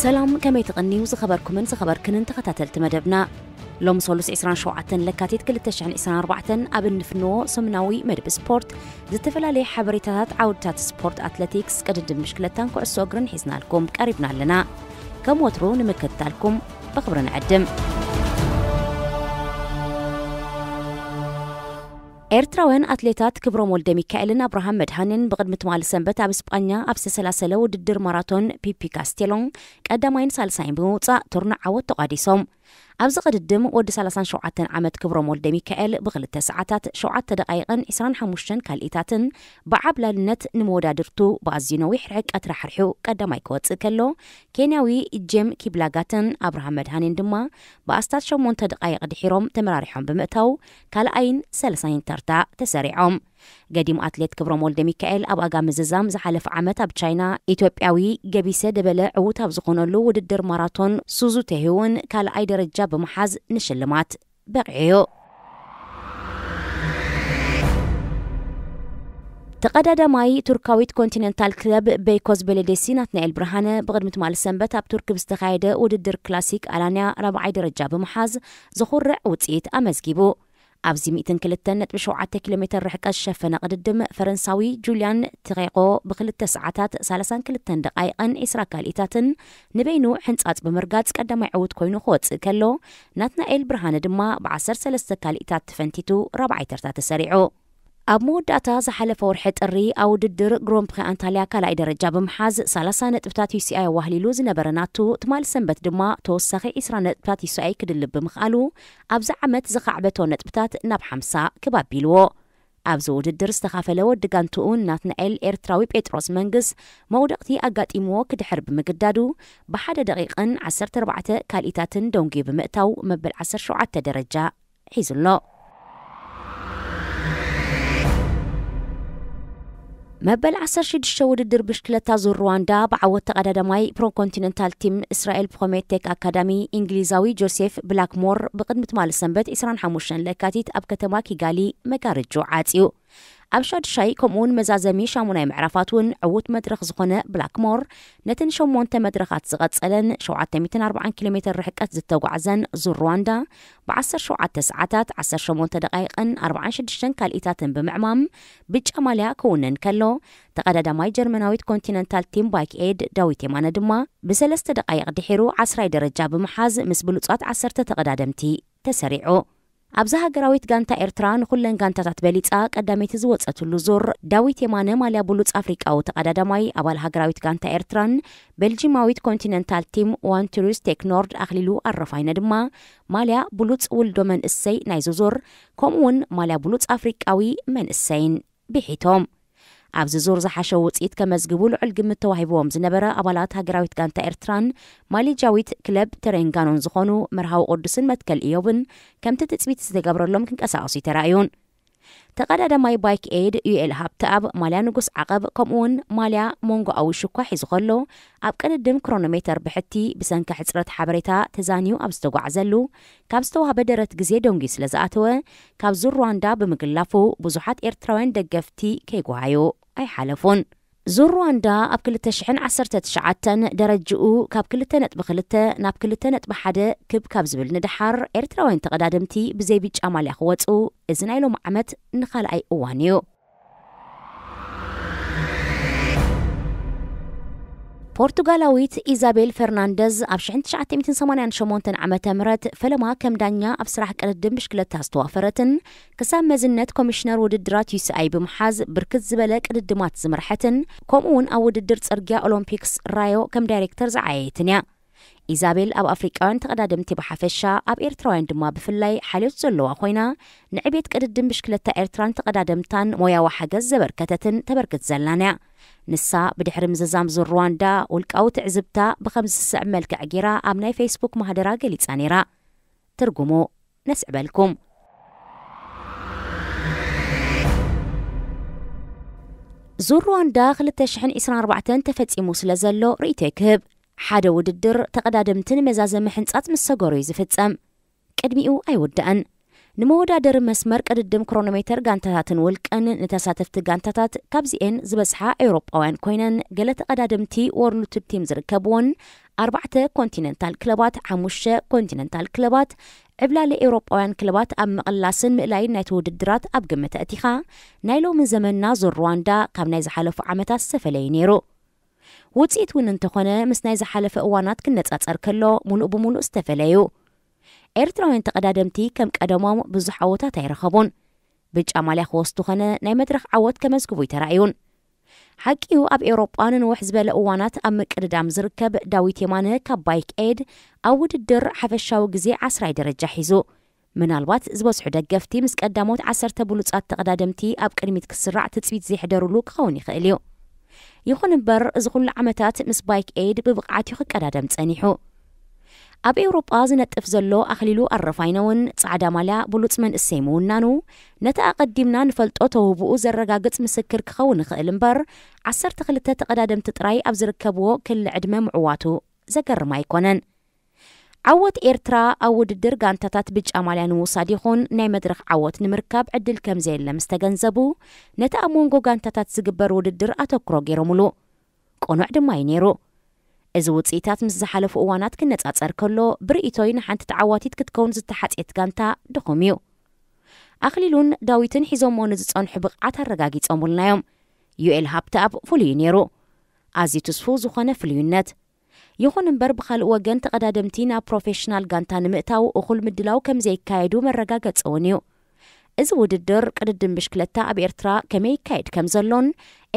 ሰላም፣ ከመይ ትቕንዩ ዝኸበርኩምን ዝኸበርክንን ተኸታተልቲ መደብና? ሎም ሰሉስ ዕስራን ሸውዓተን ለካቲት ክልተ ሽሕን ዕስራን ኣርባዕተን ኣብ እንፍንዎ ሰሙናዊ መደብ ስፖርት ዝተፈላለየ ሓበሬታታት ዓውድታት ስፖርት ኣትሌቲክስ፣ ቅድድም ብሽክለታን ኩዕሶ እግርን ሒዝናልኩም ቀሪብና ኣለና። ከም ወትሩ ንምክትታልኩም ብኽብሪ ንዕድም። ኤርትራውያን ኣትሌታት ክብሮም ወልደ ሚካኤልን ኣብርሃም መድሃንን ብቕድሚ ትማሊ ሰንበት ኣብ እስጳኛ ኣብ ዝተሰላሰለ ውድድር ማራቶን ፒፒ ካስቴሎን ቀዳማይን ሳልሳይን ብምውጻእ ቱርና ዓወት ተቋዲሶም። ኣብዚ ቅድድም ወዲ ሰላሳን ሸውዓተን ዓመት ክብሮም ወልደ ሚካኤል ብክልተ ሰዓታት ሸውዓተ ደቃይቕን ዕስራን ሓሙሽተን ካልኢታትን ብዓብላልነት ንመወዳድርቱ ብኣዝዩ ነዊሕ ርሕቀት ራሕሪሑ ቀዳማይ ክወጽእ ከሎ፣ ኬንያዊ ጄም ኪብላጋትን ኣብርሃም መድሃኔን ድማ ብኣስታት ሸሞንተ ደቃይቕ ድሒሮም ተመራሪሖም ብምእታው ካልኣይን ሳልሳይን ተርታ ተሰሪዖም። ገዲም ኣትሌት ክብሮም ወልደ ሚካኤል ኣብ ኣጋ ምዝዛም ዝሓለፈ ዓመት ኣብ ቻይና ኢትዮጵያዊ ገቢሰ ደበለ ዕዉት ኣብ ዝኾነሉ ውድድር ማራቶን ሱዙቴሂ እውን ካልኣይ ደረጃ ብምሓዝ ንሽልማት በቒዑ። ተቐዳዳማይ ቱርካዊት ኮንቲነንታል ክለብ ቤይኮዝ ቤሌዴሲ ናትናኤል ብርሃነ ብቕድሚ ትማሊ ሰንበት ኣብ ቱርክ ብዝተኻየደ ውድድር ክላሲክ ኣላንያ ራብዓይ ደረጃ ብምሓዝ ዘኹርዕ ውፅኢት ኣመዝጊቡ። ኣብዚ ሚእትን ክልተን ነጥቢ ሸውዓተ ኪሎ ሜትር ርሕቀት ዝሸፈነ ቅድድም ፈረንሳዊ ጁልያን ትሬቆ ብክልተ ሰዓታት ሰላሳን ክልተን ደቃይቕን ዕስራ ካልኢታትን ንበይኑ ሕንጻጽ ብምርጋጽ ቀዳማይ ዕዉት ኮይኑ ክወጽእ ከሎ፣ ናትናኤል ብርሃነ ድማ ብዓሰርተ ሰለስተ ካልኢታት ተፈንቲቱ ራብዓይ ተርታ ተሰሪዑ። ኣብ መወዳእታ ዝሓለፈ ወርሒ ጥሪ ኣብ ውድድር ግሮን ፕሪ ኣንታልያ ካልኣይ ደረጃ ብምሓዝ ሰላሳ ነጥብታት ዩ ሲ ኣይ ኣዋህሊሉ ዝነበረ ናቱ፣ ትማሊ ሰንበት ድማ ተወሳኺ ዕስራ ነጥብታት ዩ ሲ ኣይ ክድልብ ብምኽኣሉ ኣብዚ ዓመት ዝኻዕበቶ ነጥብታት ናብ ሓምሳ ክብ ኣቢልዎ። ኣብዚ ውድድር ዝተኻፈለ ወዲ ጋንትኡ ናትናኤል ኤርትራዊ ጴጥሮስ መንግስ መውደቕቲ ኣጋጢምዎ ክድሕር ብምግዳዱ ብሓደ ደቂቕን ዓሰርተ ኣርባዕተ ካልኢታትን ደንጉዩ ብምእታው መበል ዓሰርተ ሸውዓተ ደረጃ ሒዙ ኣሎ። መበል ዓሰርተ ሽዱሽተ ውድድር ብሽክለታ ዙር ሩዋንዳ ብዓወት ተቐዳዳማይ ፕሮኮንቲነንታል ቲም እስራኤል ፕሮሜቴክ ኣካዳሚ እንግሊዛዊ ጆሴፍ ብላክሞር ብቕድሚ ትማሊ ሰንበት ዕስራን ሓሙሽተን ለካቲት ኣብ ከተማ ኪጋሊ መጋረጅኡ ዓጽዩ። ኣብ ሻዱሻይ ከምኡውን መዛዘሚ ሻሙናይ ምዕራፋት እውን ዕዉት መድረኽ ዝኾነ ብላክሞር ነቲ ንሸሞንተ መድረኻት ዝቐጸለን ሸውዓተ ሚእትን ኣርባዓን ኪሎ ሜትር ርሕቀት ዝተጓዕዘን ዙር ሩዋንዳ ብዓሰርተ ሸውዓተ ሰዓታት ዓሰርተ ሸሞንተ ደቓይቕን ኣርባዓን ሽዱሽተን ካልኢታትን ብምዕማም ብጫ ማልያ ክውንን ከሎ፣ ተቐዳዳማይ ጀርመናዊት ኮንቲነንታል ቲም ባይክ ኤድ ዳዊት የማነ ድማ ብሰለስተ ደቓይቕ ድሒሩ ዓስራይ ደረጃ ብምሓዝ ምስ ብሉጻት ዓሰርተ ተቐዳደምቲ ተሰሪዑ። ኣብዛ ሃገራዊት ጋንታ ኤርትራ ንኹለን ጋንታታት በሊጻ ቀዳመይቲ ዝወጸትሉ ዙር፣ ዳዊት የማነ ማልያ ብሉጽ ኣፍሪቃዊ ተቐዳዳማይ ኣባል ሃገራዊት ጋንታ ኤርትራን ቤልጂማዊት ኮንቲነንታል ቲም ዋን ቱሪስ ቴክኖርድ ኣኽሊሉ ኣረፋይነ ድማ ማልያ ብሉጽ ውልዶ መንእሰይ ናይዚ ዙር፣ ከምኡውን ማልያ ብሉጽ ኣፍሪቃዊ መንእሰይን ብሒቶም። ኣብዚ ዙር ዝሓሸ ውጽኢት ከመዝግቡ ልዑል ግምት ተዋሂብዎም ዝነበረ ኣባላት ሃገራዊት ጋንታ ኤርትራን ማሌጅያዊት ክለብ ተሬንጋኖን ዝኾኑ መርሃዊ ቅዱስን መትከል ኢዮብን ከምቲ ትጽቢት ዝተገብረሎም ክንቀሳቐሱ ኣይተራእዩን። ተቐዳዳማይ ባይክ ኤድ ዩኤል ሃብተኣብ ማልያ ንጉስ ዓቐብ ከምኡውን ማልያ መንጎኣዊ ሽኳ ሒዙ ከሎ፣ ኣብ ቅድድም ክሮኖሜተር ብሕቲ ብሰንኪ ሕጽረት ሓበሬታ ተዛንዩ ኣብ ዝተጓዕዘሉ፣ ካብ ዝተዋህበ ደረት ግዜ ደንጉዩ ስለ ዝኣተወ፣ ካብ ዙር ሩዋንዳ ብምግላፉ ብዙሓት ኤርትራውያን ደገፍቲ ከይጓሃዩ ኣይሓለፉን። ዙር ሩዋንዳ ኣብ ክልተ ሽሕን ዓሰርተ ትሽዓተን ደረጅኡ ካብ ክልተ ነጥቢ ክልተ ናብ ክልተ ነጥቢ ሓደ ክብ ካብ ዝብል ንደሓር፣ ኤርትራውያን ተቐዳደምቲ ብዘይ ብጫ ማልያ ክወጹ፣ እዚ ናይ ሎሚ ዓመት ንኻልኣይ እዋን እዩ። ፖርቱጋላዊት ኢዛቤል ፈርናንደዝ ኣብ ሽሕን ትሽዓተ ሚእትን ሰማንያን ሸሞንተን ዓመተ ምህረት ፈለማ ከም ዳኛ ኣብ ስራሕ ቅድድም ብሽክለታ ዝተዋፈረትን ክሳብ መዝነት ኮሚሽነር ውድድራት ዩ ሲ ኣይ ብምሓዝ ብርክት ዝበለ ቅድድማት ዝመርሐትን ከምኡ እውን ኣብ ውድድር ጽርግያ ኦሎምፒክስ ራዮ ከም ዳይሬክተር ዝዓየየትን እያ። ኢዛቤል ኣብ ኣፍሪቃውያን ተቐዳደምቲ ብሓፈሻ ኣብ ኤርትራውያን ድማ ብፍላይ ሓልዮት ዘለዋ ኮይና ንዕቤት ቅድድም ብሽክለታ ኤርትራን ተቐዳደምታን ሞያዊ ሓገዝ ዘበርከተትን ተበርክት ዘላን እያ። ንሳ ብድሕሪ ምዝዛም ዙር ሩዋንዳ ውልቃዊ ትዕዝብታ ብኸምዚ ዝስዕብ መልክዕ ገይራ ኣብ ናይ ፌስቡክ ማህደራ ገሊጻ ነይራ። ትርጉሙ ነስዕበልኩም። ዙር ሩዋንዳ ክልተ ሽሕን ዕስራን ኣርባዕተን ተፈጺሙ ስለ ዘሎ ርእይቶይ ክህብ። ሓደ ውድድር ተቐዳደምቲ ንመዛዘሚ ሕንጻጽ ምስ ሰገሩ እዩ ዝፍጸም። ቅድሚኡ ኣይውዳእን። ንመወዳደሪ መስመር ቅድድም ክሮኖሜተር ጋንታታትን ውልቅን ንተሳተፍቲ ጋንታታት ካብዚኤን ዝበዝሓ ኤውሮጳውያን ኮይነን፣ ገለ ተቐዳደምቲ ወርልድ ቲም ዝርከብዎን ኣርባዕተ ኮንቲነንታል ክለባት፣ ሓሙሽተ ኮንቲነንታል ክለባት፣ ዕብላሊ ኤውሮጳውያን ክለባት ኣብ ምቕላስን ምእላይን ናይቲ ውድድራት ኣብ ግምት ኣእቲኻ፣ ናይ ሎሚ ዘመንና ዙር ሩዋንዳ ካብ ናይ ዝሓለፉ ዓመታት ዝተፈለየ ነይሩ። ውጽኢት እውን እንተኾነ፣ ምስ ናይ ዝሓለፈ እዋናት ክነጻጸር ከሎ፣ ሙሉእ ብሙሉእ ዝተፈለዩ። ኤርትራውያን ተቐዳደምቲ ከም ቀደሞም ብዙሕ ዓወታት ኣይረኸቡን። ብጫ ማልያ ክወስዱ ኾነ ናይ መድረኽ ዓወት ከመዝግቡ ኣይተራእዩን። ሓቂዩ፣ ኣብ ኤውሮጳ ንንውሕ ዝበለ እዋናት ኣብ ምቅድዳም ዝርከብ ዳዊት የማነ ካብ ባይክ ኤድ ኣብ ውድድር ሓፈሻዊ ግዜ ዓስራይ ደረጃ ሒዙ። ምናልባት ዝበዝሑ ደገፍቲ ምስ ቀዳሞት ዓሰርተ ብሉጻት ተቐዳደምቲ ኣብ ቅድሚት ክስራዕ ትጽቢት ዘይሕደሩሉ ክኸውን ይኽእል እዩ። ይኹን እምበር፣ እዚ ኩሉ ዓመታት ምስ ባይክ ኤድ ብብቕዓት እዩ ክቀዳደም ጸኒሑ። ኣብ ኤውሮጳ ዝነጥፍ ዘሎ ኣኽሊሉ ኣረፋይነ እውን ጻዕዳ ማልያ ብሉጽ መንእሰይ ምውናኑ፣ ነቲ ኣቐዲምና ንፈልጦ ተውህቦኡ ዘረጋግጽ ምስክር ክኸውን ይኽእል እምበር፣ ዓሰርተ ክልተ ተቐዳደምቲ ጥራይ ኣብ ዝርከብዎ ክሊ ዕድመ ምዕዋቱ ዘገርም ኣይኮነን። ዓወት ኤርትራ ኣብ ውድድር ጋንታታት ብጫ ማልያ ንምውሳድ ይኹን ናይ መድረኽ ዓወት ንምርካብ ዕድል ከም ዘየለ ምስ ተገንዘቡ፣ ነቲ ኣብ መንጎ ጋንታታት ዝግበር ውድድር ኣተኩሮ ገይሮምሉ። ቅኑዕ ድማ እዩ ነይሩ። እዚ ውጽኢታት ምስ ዝሓለፉ እዋናት ክነጻጸር ከሎ፣ ብርእይቶይ ንሓንቲ ተዓዋቲት ክትከውን ዝተሓጽየት ጋንታ ድኹም እዩ። ኣኽሊሉን ዳዊትን ሒዞሞ ንዝጸንሑ ብቕዓት ኣረጋጊጾምልና እዮም። ዩኤል ሃብተኣብ ፍሉይ እዩ ነይሩ። ኣዝዩ ትስፉው ዝኾነ ፍሉይነት። ይኹን እምበር፣ ብኻልእ ወገን ተቐዳደምቲ ናብ ፕሮፌሽናል ጋንታ ንምእታው እኹል ምድላው ከም ዘይካየዱ መረጋገጺ እውን እዩ። እዚ ውድድር ቅድድም ብሽክለታ ኣብ ኤርትራ ከመይ ይካየድ ከም ዘሎን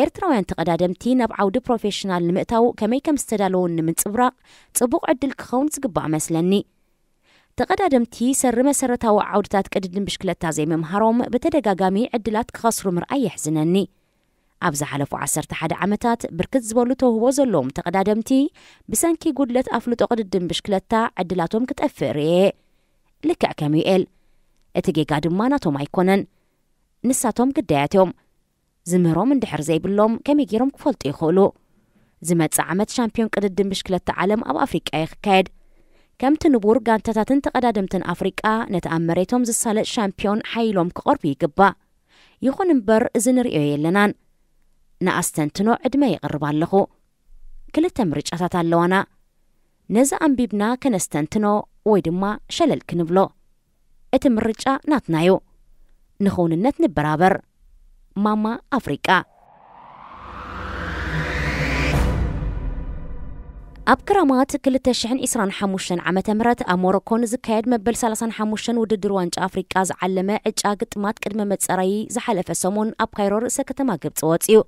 ኤርትራውያን ተቐዳደምቲ ናብ ዓውዲ ፕሮፌሽናል ንምእታው ከመይ ከም ዝተዳለዉን ንምንጽብራቕ ጽቡቕ ዕድል ክኸውን ዝግባእ መስለኒ። ተቐዳደምቲ ሰሪ መሰረታዊ ዓውድታት ቅድድም ብሽክለታ ዘይምምሃሮም ብተደጋጋሚ ዕድላት ክኸስሩ ምርኣይ የሕዝነኒ። ኣብ ዝሓለፉ ዓሰርተ ሓደ ዓመታት ብርክት ዝበሉ ተውህቦ ዘለዎም ተቐዳደምቲ ብሰንኪ ጉድለት ኣፍልጦ ቅድድም ብሽክለታ ዕድላቶም ክጠፍእ ርእየ። ልክዕ ከም ዩኤል። እቲ ጌጋ ድማ ናቶም ኣይኮነን። ንሳቶም ግዳያት እዮም። ዝምህሮም እንድሕር ዘይብሎም ከመይ ገይሮም ክፈልጡ ይኽእሉ? ዝመጽእ ዓመት ሻምፒዮን ቅድድም ብሽክለታ ዓለም ኣብ ኣፍሪቃ እዩ ክካየድ። ከምቲ ንቡር፣ ጋንታታትን ተቐዳደምትን ኣፍሪቃ ነቲ ኣብ መሬቶም ዝሳለጥ ሻምፒዮን ሓይሎም ክቐርቡ ይግባእ። ይኹን እምበር፣ እዚ ንርእዮ የለናን። ንኣስተንትኖ ዕድመ የቕርብ ኣለኹ። ክልተ ምርጫታት ኣለዋና። ነዚ ኣንቢብና ከነስተንትኖ ወይ ድማ ሸለል ክንብሎ። እቲ ምርጫ ናትናዩ። ንኽውንነት ንበራበር። ማማ ኣፍሪቃ። ኣብ ክራማት ክልተ ሽሕን ዕስራን ሓሙሽተን ዓመተ ምህረት ኣብ ሞሮኮ ንዝካየድ መበል ሰላሳን ሓሙሽተን ውድድር ዋንጫ ኣፍሪቃ ዝዓለመ ዕጫ ግጥማት ቅድመ መጻረዪ ዝሓለፈ ሰሙን ኣብ ካይሮ ርእሰ ከተማ ግብጺ ወጺኡ።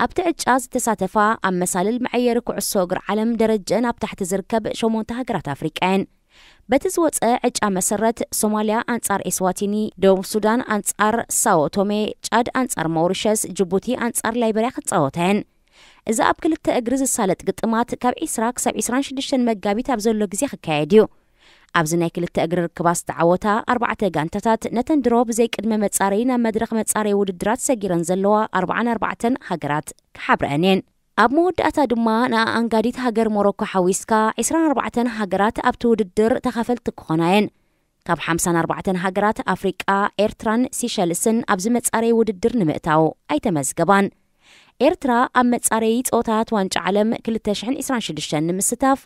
ኣብቲ ዕጫ ዝተሳተፋ ኣብ መሳልል መዐየሪ ኩዕሶ እግሪ ዓለም ደረጀአን ኣብ ታሕቲ ዝርከብ ሸሞንተ ሃገራት ኣፍሪቃ እየን። በቲ ዝወጸ ዕጫ መሰረት፣ ሶማልያ ኣንጻር ኤስዋቲኒ፣ ደቡብ ሱዳን ኣንጻር ሳኦ ቶሜ፣ ጫድ ኣንጻር ማውሪሸስ፣ ጅቡቲ ኣንጻር ላይበርያ ክጻወታ እየን። እዚ ኣብ ክልተ እግሪ ዝሳለጥ ግጥማት ካብ ዕስራ ክሳብ ዕስራን ሽዱሽተን መጋቢት ኣብ ዘሎ ግዜ ክካየድ እዩ። ኣብዚ ናይ ክልተ እግሪ ርክባት ዝተዓወታ ኣርባዕተ ጋንታታት ነተን ድሮ ብዘይ ቅድመ መጻረዪ ናብ መድረኽ መጻረዪ ውድድራት ሰጊረን ዘለዋ ኣርባዓን ኣርባዕተን ሃገራት ክሓብረአን እየን። ኣብ መወዳእታ ድማ ንኣኣንጋዲት ሃገር ሞሮኮ ሓዊስካ ዕስራን ኣርባዕተን ሃገራት ኣብቲ ውድድር ተኻፈልቲ ክኾና እየን። ካብ ሓምሳን ኣርባዕተን ሃገራት ኣፍሪቃ፣ ኤርትራን ሲሸልስን ኣብዚ መጻረዪ ውድድር ንምእታው ኣይተመዝገባን። ኤርትራ ኣብ መጻረዪ ጸወታታት ዋንጫ ዓለም ክልተ ሽሕን ዕስራን ሽዱሽተን ንምስታፍ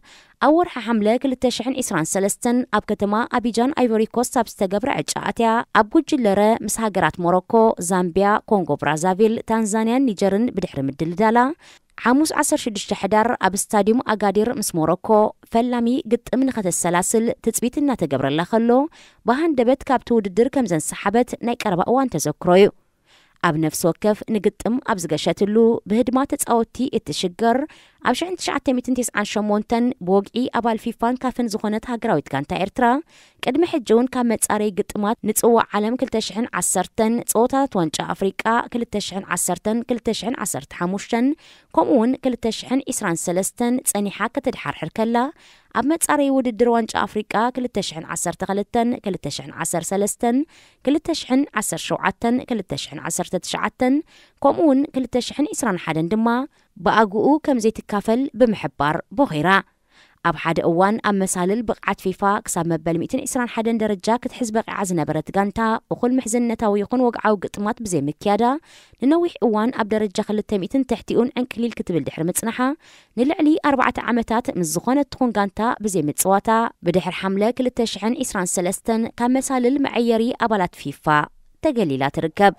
ኣብ ወርሒ ሓምለ ክልተ ሽሕን ዕስራን ሰለስተን ኣብ ከተማ ኣቢጃን ኣይቮሪ ኮስት ኣብ ዝተገብረ ዕጫ ኣትያ፣ ኣብ ጉጅለ ረ ምስ ሃገራት ሞሮኮ፣ ዛምቢያ፣ ኮንጎ ብራዛቪል፣ ታንዛንያን ኒጀርን ብድሕሪ ምድልዳላ፣ ሓሙስ ዓሰርተ ሽዱሽተ ሕዳር ኣብ ስታዲዩም ኣጋዲር ምስ ሞሮኮ ፈላሚ ግጥም ንኸተሰላስል ትጽቢት እናተገብረላ ከሎ፣ ብሃንደበት ካብቲ ውድድር ከም ዘንሰሓበት ናይ ቀረባ እዋን ተዘክሮ እዩ። ኣብ ነፍሲ ወከፍ ንግጥም ኣብ ዝገሸትሉ፣ ብህድማ ተጻወትቲ እትሽገር፣ ኣብ ሽሕን ትሽዓተ ሚእትን ተስዓን ሸሞንተን ብወግዒ ኣባል ፊፋን ካፍን ዝኾነት ሃገራዊት ጋንታ ኤርትራ፣ ቅድሚ ሕጂ እውን ካብ መጻረዪ ግጥማት ንጽዋዕ ዓለም ክልተ ሽሕን ዓሰርተን፣ ጸወታታት ዋንጫ ኣፍሪቃ ክልተ ሽሕን ዓሰርተን ክልተ ሽሕን ዓሰርተ ሓሙሽተን፣ ከምኡ እውን ክልተ ሽሕን ዕስራን ሰለስተን ጸኒሓ ከተድሓርሕር ከላ፣ ኣብ መጻረዪ ውድድር ዋንጫ ኣፍሪቃ ክልተ ሽሕን ዓሰርተ ክልተን፣ ክልተ ሽሕን ዓሰርተ ሰለስተን፣ ክልተ ሽሕን ዓሰርተ ሸውዓተን፣ ክልተ ሽሕን ዓሰርተ ትሽዓተን፣ ከምኡ እውን ክልተ ሽሕን ዕስራን ሓደን ድማ ብኣግኡ ከም ዘይትካፈል ብምሕባር ቦኺራ። ኣብ ሓደ እዋን ኣብ መሳልል ብቕዓት ፊፋ ክሳብ መበል ሚእትን ዕስራን ሓደን ደረጃ ክትሕዝ በቒዓ ዝነበረት ጋንታ፣ እኹል ምሕዝነታዊ ይኹን ወግዓዊ ግጥማት ብዘይምክያዳ፣ ንነዊሕ እዋን ኣብ ደረጃ ክልተ ሚእትን ትሕቲኡን ዕንክሊል ክትብል ድሕሪ ምጽናሓ፣ ንልዕሊ ኣርባዕተ ዓመታት ምስ ዝኾነት ትኹን ጋንታ ብዘይምጽዋታ፣ ብድሕሪ ሓምለ ክልተ ሽሕን ዕስራን ሰለስተን ካብ መሳልል መዐየሪ ኣባላት ፊፋ ተገሊላ ትርከብ።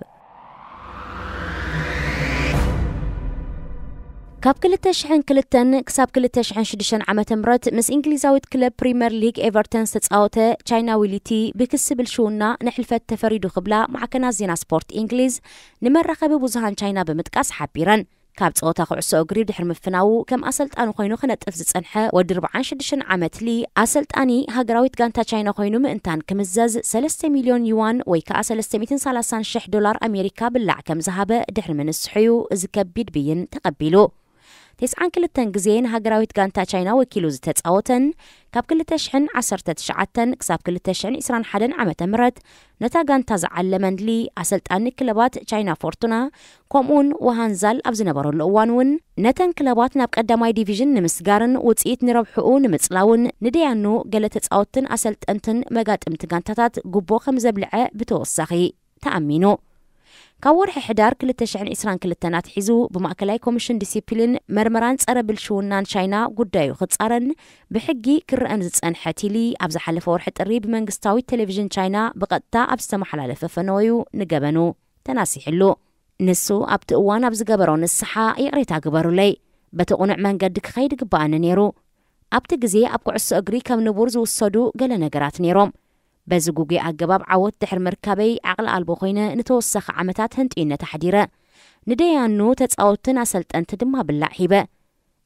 ካብ ክልተ ሽሕን ክልተን ክሳብ ክልተ ሽሕን ሽዱሽተን ዓመተ ምህረት ምስ እንግሊዛዊት ክለብ ፕሪምየር ሊግ ኤቨርተን ዝተጻወተ ቻይናዊ ሊቲ፣ ብክሲ ብልሽውና ንሕልፈት ተፈሪዱ ክብላ ማዕከናት ዜና ስፖርት እንግሊዝ ንመራኸቢ ብዙሃን ቻይና ብምጥቃስ ሓቢረን። ካብ ጸወታ ኩዕሶ እግሪ ድሕሪ ምፍናዉ፣ ከም ኣሰልጣኒ ኮይኑ ክነጥፍ ዝጸንሐ ወዲ ኣርባዓን ሽዱሽተን ዓመት ሊ፣ ኣሰልጣኒ ሃገራዊት ጋንታ ቻይና ኮይኑ ምእንታን ክምዘዝ፣ ሰለስተ ሚልዮን ዩዋን ወይ ከኣ ሰለስተ ሚእትን ሰላሳን ሽሕ ዶላር ኣሜሪካ ብላዕ ከም ዝሃበ ድሕሪ ምንስሑ እዩ እዚ ከቢድ ብይን ተቐቢሉ። ተስዓን ክልተን ግዜ ንሃገራዊት ጋንታ ቻይና ወኪሉ ዝተጻወተን፣ ካብ ክልተ ሽሕን ዓሰርተ ትሽዓተን ክሳብ ክልተ ሽሕን ዕስራን ሓደን ዓመተ ምህረት ነታ ጋንታ ዝዓለመን ሊ፣ ኣሰልጣኒ ክለባት ቻይና ፎርቱና ከምኡውን ወሃንዛል ኣብ ዝነበረሉ እዋን እውን፣ ነተን ክለባት ናብ ቀዳማይ ዲቪዥን ንምስጋርን ውጽኢት ንረብሕኡ ንምጽላውን ንደያኑ ገለ ተጻወትትን ኣሰልጠንትን መጋጥምቲ ጋንታታት ጉቦ ከም ዘብልዐ ብተወሳኺ ተኣሚኑ። ካብ ወርሒ ሕዳር ክልተ ሽሕን ዕስራን ክልተን ኣትሒዙ ብማእከላይ ኮሚሽን ዲሲፕሊን፣ መርመራን ጸረ ብልሽውናን ቻይና ጉዳዩ ክጻረን ብሕጊ ክረኣን ዝጸንሐ ቲሊ፣ ኣብ ዝሓለፈ ወርሒ ጥሪ ብመንግስታዊት ቴሌቪዥን ቻይና ብቐጥታ ኣብ ዝተመሓላለፈ ፈነወዩ ንገበኑ ተናሲሕሉ። ንሱ ኣብቲ እዋን ኣብ ዝገበሮ ንስሓ፣ "ይቕሬታ ግበሩለይ፣ በቲ ቁኑዕ መንገዲ ክኸይድ ግበኣኒ ነይሩ። ኣብቲ ግዜ ኣብ ኩዕሶ እግሪ ከም ንቡር ዝውሰዱ ገለ ነገራት ነይሮም። በዚ ጉጉይ ኣገባብ ዓወት ድሕሪ ምርካበይ ዓቕሊ ኣልቦ ኮይነ ንተወሳኺ ዓመታት ህንጥዩነት ኣሕዲረ። ንደያኑ ተጻወትትን ኣሰልጠንቲ ድማ ብላዕ ሂበ።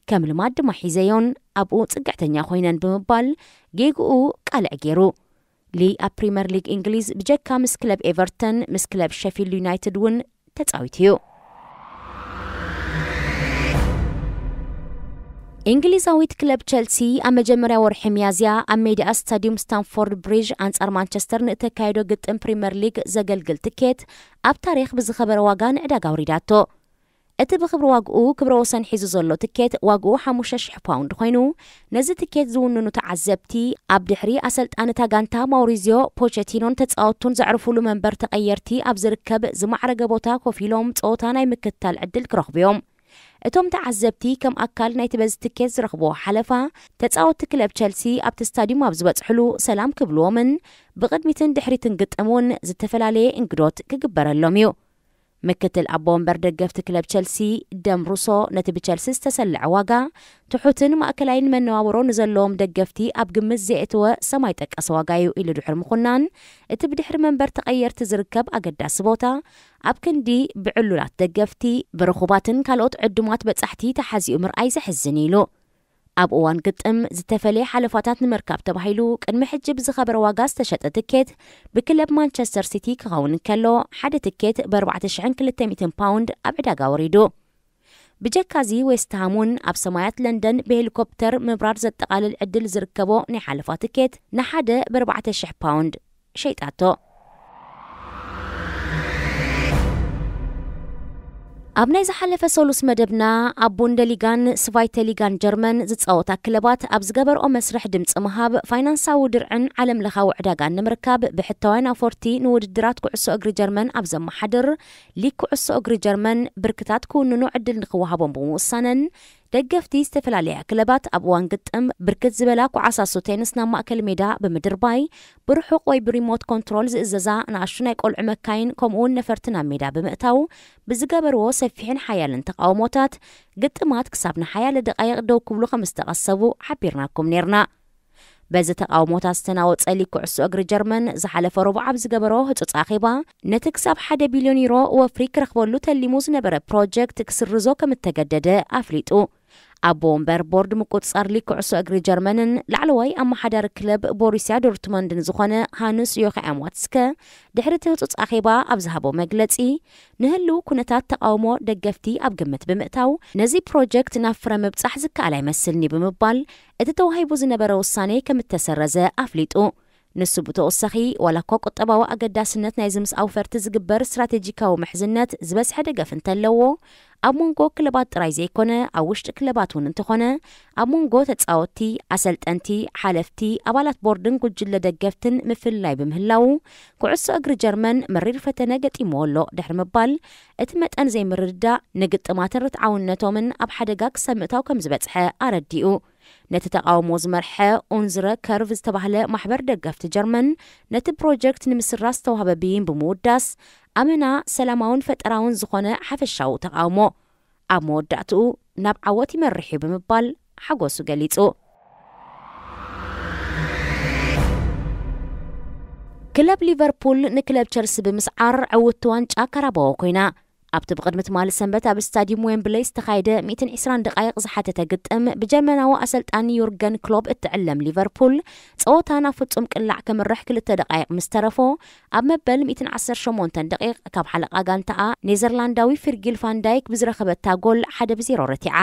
ከም ልማድ ድማ ሒዘዮን ኣብኡ ጽግዕተኛ ኮይነን" ብምባል ጌግኡ ቃልዕ ገይሩ። ሊ ኣብ ፕሪምየር ሊግ እንግሊዝ ብጀካ ምስ ክለብ ኤቨርተን፣ ምስ ክለብ ሸፊልድ ዩናይትድ እውን ተጻዊቱ እዩ። እንግሊዛዊት ክለብ ቸልሲ ኣብ መጀመርያ ወርሒ ሚያዝያ ኣብ ሜዳኣ ስታዲዩም ስታምፎርድ ብሪጅ ኣንጻር ማንቸስተር ንእተካየዶ ግጥም ፕሪምየር ሊግ ዘገልግል ትኬት ኣብ ታሪኽ ብዝኸበረ ዋጋ ንዕዳጋ ኣውሪዳቶ። እቲ ብኽብሪ ዋግኡ ክብረ ወሰን ሒዙ ዘሎ ትኬት ዋግኡ ሓሙሽተ ሽሕ ፓውንድ ኮይኑ፣ ነዚ ትኬት ዝውንኑ ተዓዘብቲ ኣብ ድሕሪ ኣሰልጣኒ እታ ጋንታ ማውሪዝዮ ፖቸቲኖን ተጻወትቱን ዘዕርፉሉ መንበር ተቐየርቲ ኣብ ዝርከብ ዝማዕረገ ቦታ ኮፍ ኢሎም ጸወታ ናይ ምክትታል ዕድል ክረኽቡ እዮም። እቶም ተዓዘብቲ ከም ኣካል ናይቲ በዚ ትኬት ዝረኽብዎ ሓለፋ፣ ተጻወትቲ ክለብ ቸልሲ ኣብቲ ስታዲዩም ኣብ ዝበጽሕሉ ሰላም ክብልዎምን ብቕድሚትን ድሕሪትን ግጥም እውን ዝተፈላለየ እንግዶት ክግበረሎም እዩ። ምክትል ኣቦ ወንበር ደገፍቲ ክለብ ቸልሲ ደም ሩሶ ነቲ ብቸልሲ ዝተሰለዐ ዋጋ ትሑትን ማእከላይን መነባብሮ ንዘለዎም ደገፍቲ ኣብ ግምት ዘየእተወ ሰማይ ጠቀስ ዋጋ እዩ ኢሉ ድሕሪ ምኹናን፣ እቲ ብድሕሪ መንበር ተቐየርቲ ዝርከብ ኣገዳሲ ቦታ ኣብ ክንዲ ብዕሉላት ደገፍቲ፣ ብርኹባትን ካልኦት ዕዱማት በጻሕቲ ተሓዚኡ ምርኣይ ዘሕዝን ኢሉ። ኣብ እዋን ግጥም ዝተፈለየ ሓለፋታት ንምርካብ ተባሂሉ ቅድሚ ሕጂ ብዝኸበረ ዋጋ ዝተሸጠ ትኬት ብክለብ ማንቸስተር ሲቲ ክኸውን እንከሎ፣ ሓደ ትኬት ብ ኣርባዕተ ሽሕን ክልተ ሚእትን ፓውንድ ኣብ ዕዳጋ ወሪዱ። ብጀካዚ ዌስትሃም እውን ኣብ ሰማያት ለንደን ብሄሊኮፕተር ምብራር ዘጠቓልል ዕድል ዝርከቦ ናይ ሓለፋ ትኬት ንሓደ ብ ኣርባዕተ ሽሕ ፓውንድ ሸይጣቶ። ኣብ ናይ ዝሓለፈ ሰሉስ መደብና፣ ኣብ ቡንደሊጋን ስቫይተ ሊጋን ጀርመን ዝጻወታ ክለባት ኣብ ዝገበርኦ መስርሕ ድምጺ ምሃብ፣ ፋይናንሳዊ ድርዕን ዓለምለኻዊ ዕዳጋን ንምርካብ ብሕታውያን ኣውፈርቲ ንውድድራት ኩዕሶ እግሪ ጀርመን ኣብ ዘመሓድር ሊግ ኩዕሶ እግሪ ጀርመን ብርክታት ክውንኑ ዕድል ንክወሃቦም ብምውሳነን፣ ደገፍቲ ዝተፈላለያ ክለባት ኣብ እዋን ግጥም ብርክት ዝበላ ኩዓሳሱ ቴንስ ናብ ማእከል ሜዳ ብምድርባይ፣ ብርሑቕ ወይ ብሪሞት ኮንትሮል ዝእዘዛ ንኣሽቱ ናይ ቆልዑ መካይን፣ ከምኡውን ነፈርቲ ናብ ሜዳ ብምእታው ብዝገበርዎ ሰፊሕን ሓያልን ተቓውሞታት፣ ግጥማት ክሳብ ንሓያለ ደቃይቕ ደው ክብሉ ከም ዝተቐሰቡ ሓቢርናኩም ነይርና። በዚ ተቓውሞታት ዝተናወጸ ሊግ ኩዕሶ እግሪ ጀርመን ዝሓለፈ ረቡዕ ኣብ ዝገበሮ ህጹጽ ኣኼባ፣ ነቲ ክሳብ ሓደ ቢልዮን ዩሮ ወፍሪ ክረኽበሉ ተሊሙ ዝነበረ ፕሮጀክት ክስርዞ ከም እተገደደ ኣፍሊጡ። ኣቦ ወንበር ቦርድ ምቁጽጻር ሊግ ኩዕሶ እግሪ ጀርመንን ላዕለዋይ ኣመሓዳሪ ክለብ ቦሩስያ ዶርትመንድን ዝኾነ ሃንስ ዮኻያም ዋትስከ፣ ድሕሪ እቲ ህጹጽ ኣኼባ ኣብ ዝሃቦ መግለጺ፣ ንህልው ኩነታት ተቓውሞ ደገፍቲ ኣብ ግምት ብምእታው፣ ነዚ ፕሮጀክት ናብ ፍረ ምብጻሕ ዝከኣል ኣይመስልን'ዩ ብምባል፣ እቲ ተዋሂቡ ዝነበረ ውሳኔ ከም እተሰረዘ ኣፍሊጡ። ንሱ ብተወሳኺ፣ ዋላ እኳ ቁጠባዊ ኣገዳስነት ናይዚ ምስ ኣውፈርቲ ዝግበር ስትራቴጂካዊ ምሕዝነት ዝበዝሐ ደገፍ እንተለዎ፣ ኣብ መንጎ ክለባት ጥራይ ዘይኮነ፣ ኣብ ውሽጢ ክለባት እውን እንተኾነ፣ ኣብ መንጎ ተጻወትቲ፣ ኣሰልጠንቲ፣ ሓለፍቲ፣ ኣባላት ቦርድን ጉጅለ ደገፍትን ምፍልላይ ብምህላዉ፣ ኩዕሶ እግሪ ጀርመን መሪር ፈተነ ገጢምዎ ኣሎ ድሕሪ ምባል፣ እቲ መጠን ዘይምርድዳእ ንግጥማትን ርትዓውነቶምን ኣብ ሓደጋ ክሳብ ምእታው ከም ዝበጽሐ ኣረዲኡ። ነቲ ተቓውሞ ዝመርሐ ኡንዝረ ከርቭ ዝተባህለ ማሕበር ደገፍቲ ጀርመን፣ ነቲ ፕሮጀክት ንምስራዝ ዝተዋህበ ብይን ብምውዳስ፣ ኣመና ሰላማውን ፈጠራውን ዝኾነ ሓፈሻዊ ተቓውሞ፣ ኣብ መወዳእትኡ ናብ ዓወት ይመርሕ እዩ ብምባል ሓጎሱ ገሊጹ። ክለብ ሊቨርፑል ንክለብ ቸልሲ ብምስዓር ዕውትቲ ዋንጫ ካራባዎ ኮይና። ኣብቲ ብቕድሚ ትማሊ ሰንበት ኣብ ስታዲየም ዌምብለይ ዝተኻየደ ሚእትን ዕስራን ደቓይቕ ዝሓተተ ግጥም፣ ብጀርመናዊ ኣሰልጣኒ ዩርገን ክሎፕ እትዕለም ሊቨርፑል፣ ጸወታ ናብ ፍጹም ቅላዕ ከምርሕ ክልተ ደቓይቕ ምስ ተረፎ፣ ኣብ መበል ሚእትን ዓሰርተ ሸሞንተን ደቒቕ ካብ ሓለቓ ጋንታኣ ኔዘርላንዳዊ ፊርጊል ፋን ዳይክ ብዝረኸበታ ጎል ሓደ ብዜሮ ረቲዓ።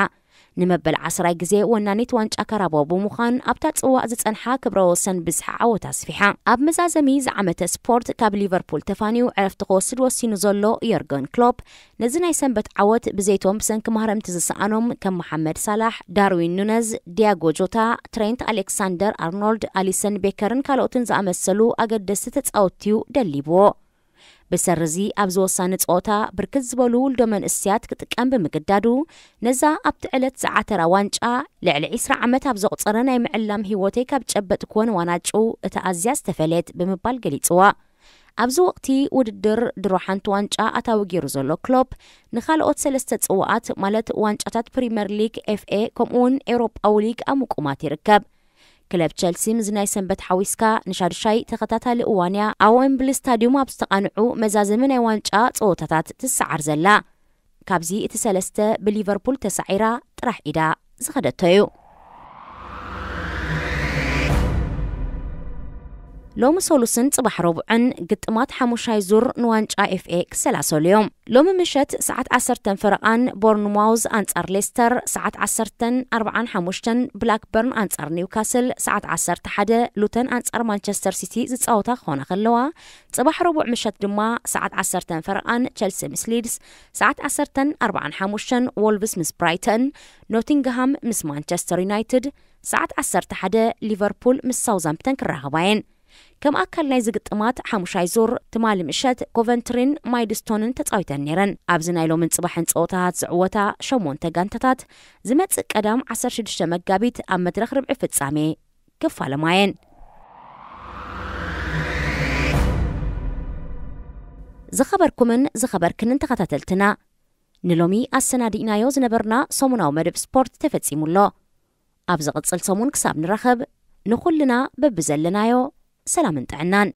ንመበል ዓስራይ ግዜ ወናኒት ዋንጫ ካራባው ብምዃን ኣብታ ጽዋእ ዝጸንሓ ክብረ ወሰን ብዝሒ ዓወት ኣስፊሓ። ኣብ መዛዘሚ ዝዓመተ ስፖርት ካብ ሊቨርፑል ተፋንዩ ዕረፍቲ ክወስድ ወሲኑ ዘሎ ዮርገን ክሎፕ፣ ነዚ ናይ ሰንበት ዓወት ብዘይቶም ብሰንኪ ማህረምቲ ዝሰኣኖም ከም መሓመድ ሳላሕ፣ ዳርዊን ኑነዝ፣ ዲያጎ ጆታ፣ ትሬንት ኣሌክሳንደር ኣርኖልድ፣ ኣሊሰን ቤከርን ካልኦትን ዝኣመሰሉ ኣገደስቲ ተጻወትቲ እዩ ደሊብዎ። ብሰሪ እዚ ኣብዚ ወሳኒ ጸወታ ብርክት ዝበሉ ውልዶ መንእሰያት ክጥቀም ብምግዳዱ፣ ነዛ ኣብቲ ዕለት ዝዓተራ ዋንጫ ልዕሊ ዕስራ ዓመት ኣብ ዘቑጸረ ናይ ምዕላም ህይወተይ ካብ ጨበጥክወን ዋናጩ እታ ኣዝያ ዝተፈለየት ብምባል ገሊጽዋ። ኣብዚ ወቕቲ ውድድር ድሮ ሓንቲ ዋንጫ ኣታዊ ገይሩ ዘሎ ክሎፕ፣ ንኻልኦት ሰለስተ ጽዋኣት ማለት ዋንጫታት ፕሪምየር ሊግ፣ ኤፍኤ፣ ከምኡውን ኤውሮጳዊ ሊግ ኣብ ምቁማት ይርከብ። ክለብ ቸልሲ ምስዚ ናይ ሰንበት ሓዊስካ ንሻዱሻይ ተኸታታሊ እዋን እያ ኣብ ዌምብሊ ስታዲዩም ኣብ ዝተቓንዑ መዛዘሚ ናይ ዋንጫ ጸወታታት ትሰዓር ዘላ። ካብዚ እቲ ሰለስተ ብሊቨርፑል ተሳዒራ ጥራሕ ኢዳ ዝኸደቶ እዩ። ሎሚ ሰሉስን ጽባሕ ረቡዕን ግጥማት ሓሙሻይ ዙር ንዋንጫ ኤፍኤ ክሰላሰሉ እዮም። ሎሚ ምሸት ሰዓት ዓሰርተን ፈረቓን ቦርንማውዝ ኣንጻር ሌስተር፣ ሰዓት ዓሰርተን ኣርብዓን ሓሙሽተን ብላክበርን ኣንጻር ኒውካስል፣ ሰዓት ዓሰርተ ሓደ ሉተን ኣንጻር ማንቸስተር ሲቲ ዝጻወታ ክኾና ከለዋ፣ ጽባሕ ረቡዕ ምሸት ድማ ሰዓት ዓሰርተን ፈረቓን ቸልሲ ምስ ሊድስ፣ ሰዓት ዓሰርተን ኣርብዓን ሓሙሽተን ዎልቭስ ምስ ብራይተን፣ ኖቲንግሃም ምስ ማንቸስተር ዩናይትድ፣ ሰዓት ዓሰርተ ሓደ ሊቨርፑል ምስ ሳውዛምፕተን ክራኸባ እየን። ከም ኣካል ናይዚ ግጥማት ሓሙሻይ ዙር ትማሊ ምሸት ኮቨንትሪን ማይድስቶንን ተጻዊተን ነይረን። ኣብዚ ናይ ሎምን ጽባሕን ጸወታታት ዝዕወታ ሸሞንተ ጋንታታት ዝመጽእ ቀዳም ዓሰርተ ሽዱሽተ መጋቢት ኣብ መድረኽ ርብዒ ፍጻሜ ክፋለማ እየን። ዝኸበርኩምን ዝኸበርክንን ተኸታተልትና፣ ንሎሚ ኣሰናዲእናዮ ዝነበርና ሰሙናዊ መደብ ስፖርት ተፈጺሙ ኣሎ። ኣብ ዝቕጽል ሰሙን ክሳብ ንራኸብ፣ ንኹልና በብዘለናዮ ሰላምን ጥዕናን።